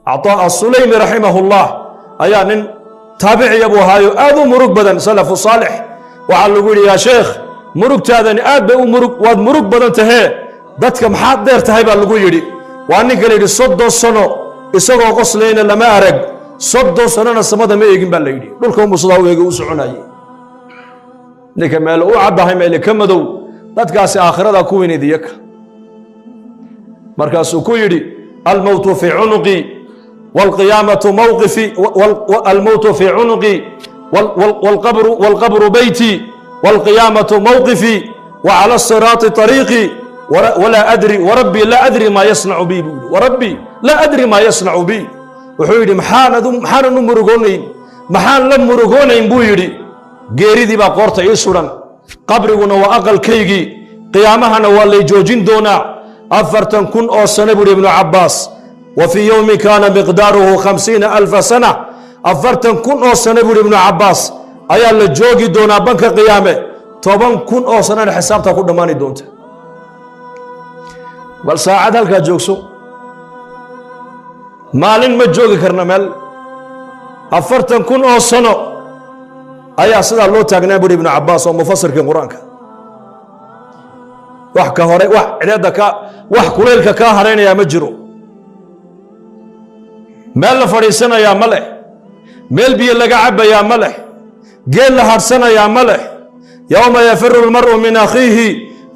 Cataa Asulaymi raximahullah ayaa nin taabiciya buu ahaayo, aad u murug badan, salafu saalix. Waxaa lagu yidhi: "Yaa sheekh, murugtaadani aad bay u murug, waad murug badan tahee, dadka maxaad dheer tahay?" baa lagu yidhi. Waa ninka la yidhi 30 sano isagoo qoslayna lama arag, 30 sanona samada ma eegin baa la yidhi, dhulka unbuu sidaa u eegi u soconayay. Ninka meel u caddahay, meele ka madow, dadkaasi aakhirada ku weyneyd iyaka. Markaasuu ku yidhi: "Almowtu fii cunuqi wاlqiyaamatu mawqifi, almowtu fii cunuqi wاlqabru beyti wاlqiyaamatu mawqifii وclى الصiraati طariiqii, walaa adri warabbii laa adri maa yasnacu bi," buu yidhi. "Warabbii laa adri maa yasnacu bi." Wuxuu yidhi: "Maxaanan u murugoonayn, maxaan la murugoonayn?" buu yidhi. "Geeridii baa qoorta ii suran, qabriguna waa aqalkaygii, qiyaamahana waa lay joojin doonaa 40,000 oo sano," buuhi Ibnu Cabbaas. Wa fii yowmin kaana miqdaaruhu 50,000 sana. 40,000 oo sano, buuhi Ibnu Cabbaas, ayaa la joogi doonaa banka qiyaame, 10,000 oo sanana xisaabtaa ku dhammaani doonta. Bal saacad halkaa joogso, maalin ma joogi karna meel. 40,000 oo sano ayaa sidaa loo taagnaa, buuhi Ibnu Cabbaas oo mufasirkii Qur-aanka. Wax ka hore, wax cideedda ka, wax kulaylka kaa haraynayaa ma jiro, meel la fadhiisanayaa ma leh, meel biyo laga cabbayaa ma leh, geel la hadhsanayaa ma leh. Yowma yafiru lmar'u min akhiihi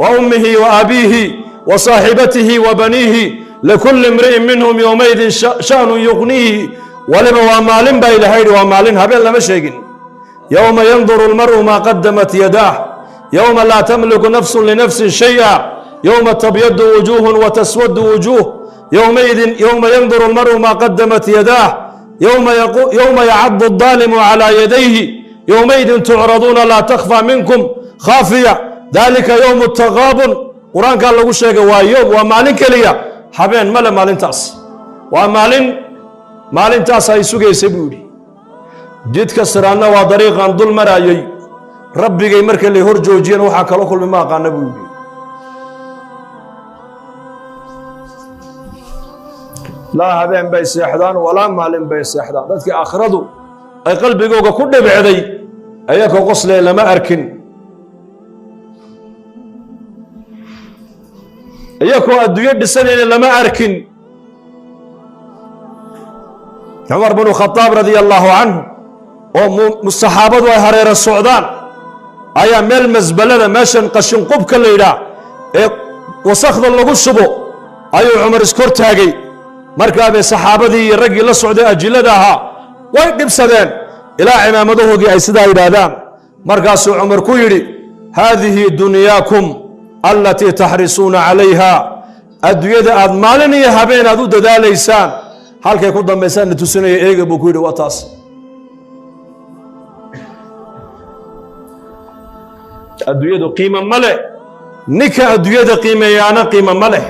wa ummihi wa abiihi wa saaxibatihi wa baniihi, likulli imri'in minhum yowmaidin sha'nun yuqniihi. Waliba waa maalin baa Ilahay yidhi, waa maalin, habeen lama sheegin. Yowma yanduru lmar'u maa qadamat yadaah, yowma laa tamliku nafsun linafsin shay'a, yowma tabyadu wujuuhun wa taswadu wujuuh, yowmaidin yowma yanduru lmar'u maa qadamat yadaah, yowma yacadu الdaalimu calىa yadayhi, yowmaidin tucraduuna laa takhfى minkum khaafiya, dalika yowm taqaabun. Qur-aankaa lagu sheegay. Waa yowm, waa maalin keliya, habeen male maalintaas. Waa maalin, maalintaas ay sugaysay, buu yidhi. Jidka siraadna waa dariiqan dul maraayey, rabbigay marka lay hor joojiyana waxaa kala kulmi ma aqaana, buu yidhi. Laa habeen bay seexdaan walaa maalin bay seexdaan. Dadkii aakhiradu ay qalbigooga ku dhibicday, ayakoo qoslee lama arkin, iyakoo adduunyo dhisanayna lama arkin. Cumar bnu Khadaab radia allaahu canhu oo saxaabadu ay hareero socdaan ayaa meel masbalada, meeshan qashinqubka la yidhaah ee wasakhda lagu shubo, ayuu Cumar iskor taagay. Markaabay saxaabadii iyo raggii la socday ajillada ahaa way dhibsadeen ilaa cimaamadahoogii ay sidaa yidhaahdaan. Markaasuu Cumar ku yidhi: "Haadihi dunyaakum allatii taxrisuuna calayha, adduunyada aad maalin iyo habeen aad u dadaalaysaan halkay ku dambaysaan na tusinaya eega," buu ku yidhi. Waa taas adduunyadu, qiimo ma leh. Ninka adduunyada qiimeeyaana qiimo ma leh.